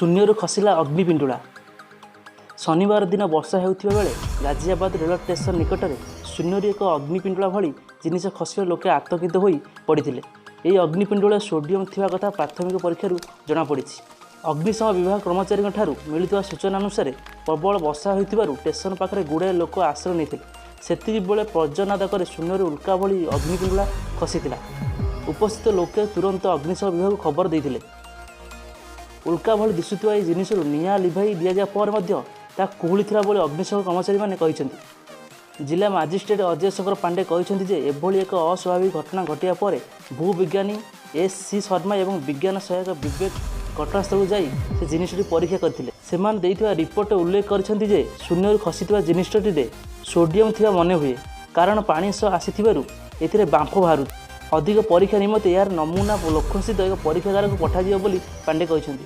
ଶୂନ୍ୟରୁ ଖସିଲା ଅଗ୍ନିପିଣ୍ଡୁଳା। ଶନିବାର ଦିନ ବର୍ଷା ହେଉଥିବା ବେଳେ ଗାଜିଆବାଦ ରେଳ ଷ୍ଟେସନ ନିକଟରେ ଶୂନ୍ୟରୁ ଏକ ଅଗ୍ନିପିଣ୍ଡୁଳା ଭଳି ଜିନିଷ ଖସିବା ଲୋକେ ଆତଙ୍କିତ ହୋଇ ପଡ଼ିଥିଲେ। ଏହି ଅଗ୍ନିପିଣ୍ଡୁଳାରେ ସୋଡ଼ିୟମ୍ ଥିବା କଥା ପ୍ରାଥମିକ ପରୀକ୍ଷାରୁ ଜଣାପଡ଼ିଛି। ଅଗ୍ନିଶମ ବିଭାଗ କର୍ମଚାରୀଙ୍କ ଠାରୁ ମିଳିଥିବା ସୂଚନା ଅନୁସାରେ, ପ୍ରବଳ ବର୍ଷା ହୋଇଥିବାରୁ ଷ୍ଟେସନ ପାଖରେ ଗୁଡ଼ାଏ ଲୋକ ଆଶ୍ରୟ ନେଇଥିଲେ। ସେତିକିବେଳେ ପ୍ରଜ୍ଜନାଦ କରି ଶୂନ୍ୟରୁ ଉଲ୍କା ଭଳି ଅଗ୍ନିପିଣ୍ଡୁଳା ଖସିଥିଲା। ଉପସ୍ଥିତ ଲୋକେ ତୁରନ୍ତ ଅଗ୍ନିଶମ ବିଭାଗକୁ ଖବର ଦେଇଥିଲେ। ଉଲ୍କା ଭଳି ଦିଶୁଥିବା ଏହି ଜିନିଷରୁ ନିଆଁ ଲିଭାଇ ଦିଆଯିବା ପରେ ମଧ୍ୟ ତାହା କୁହୁଳିଥିଲା ବୋଲି ଅଗ୍ନିଶମ କର୍ମଚାରୀମାନେ କହିଛନ୍ତି। ଜିଲ୍ଲା ମାଜିଷ୍ଟ୍ରେଟ୍ ଅଜୟ ଶଙ୍କର ପାଣ୍ଡେ କହିଛନ୍ତି ଯେ, ଏଭଳି ଏକ ଅସ୍ୱାଭାବିକ ଘଟଣା ଘଟିବା ପରେ ଭୂବିଜ୍ଞାନୀ ଏସ୍ ସି ଶର୍ମା ଏବଂ ବିଜ୍ଞାନ ସହାୟକ ବିବେକ ଘଟଣାସ୍ଥଳକୁ ଯାଇ ସେ ଜିନିଷଟି ପରୀକ୍ଷା କରିଥିଲେ। ସେମାନେ ଦେଇଥିବା ରିପୋର୍ଟରେ ଉଲ୍ଲେଖ କରିଛନ୍ତି ଯେ, ଶୂନ୍ୟରୁ ଖସିଥିବା ଜିନିଷଟିରେ ସୋଡ଼ିୟମ୍ ଥିବା ମନେହୁଏ, କାରଣ ପାଣି ସହ ଆସିଥିବାରୁ ଏଥିରେ ବାମ୍ଫ ବାହାରୁଛି। ଅଧିକ ପରୀକ୍ଷା ନିମନ୍ତେ ଏହାର ନମୁନା ଲକ୍ଷ୍ନୌସ୍ଥିତ ଏକ ପରୀକ୍ଷାଗାରକୁ ପଠାଯିବ ବୋଲି ପାଣ୍ଡେ କହିଛନ୍ତି।